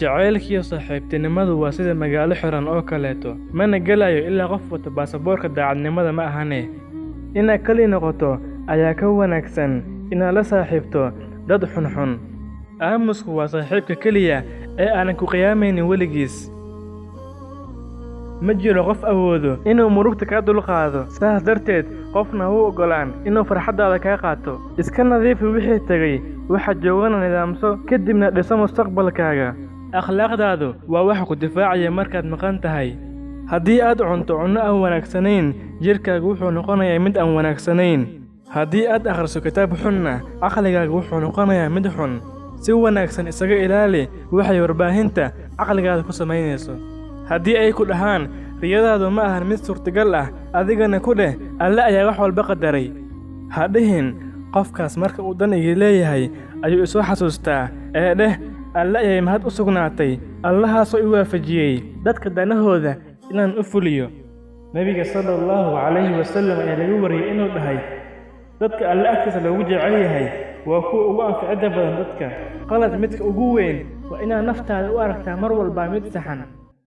Jacaylkiyo saaxiibtinimadu waa sida magaalo xiran oo kaleeto, mana gelayo ilaa qof wata baasaboorka daacadnimada ma ahane. Inaad kali noqoto ayaa ka wanaagsan inaad la saaxiibto dad xunxun. Aamusku waa saaxiibka keliya ee aanan ku khiyaamaynin weligiis. Ma jiro qof awoodo inuu murugta kaa dulqaado, saas darteed qofna ha u oggolaan inuu farxaddaada kaa qaato. Iska nadiifi wixii tagay, waxa joogana nidaamso, kadibna dhiso mustaqbalkaaga. Akhlaaqdaadu waa waxa ku difaacaya markaad maqan tahay. Haddii aad cunto cunno aan wanaagsanayn, jidhkaagu wuxuu noqonayaa mid aan wanaagsanayn. Haddii aad akhriso kitaab xunna, caqligaagu wuxuu noqonayaa mid xun. Si wanaagsan isaga ilaali waxay warbaahinta caqligaada ku samaynayso. Haddii ay ku dhahaan riyadaadu ma ahan mid suurtagal ah, adigana ku dheh Alle ayaa wax walba qadaray. Ha dhihin qofkaas marka uu dan iga leeyahay ayuu isoo xasuustaa, ee dheh Alle ayay mahad u sugnaatay, Allahaasoo i waafajiyey dadka danahooda inaan u fuliyo. Nabiga sallallahu calayhi wasallam ayaa laga wariyay inuu dhahay, dadka Alle agtiisa loogu jecel yahay waa kuwa ugu anficida badan dadka. Qalad midka ugu weyn waa inaad naftaada u aragtaa mar walba mid saxan.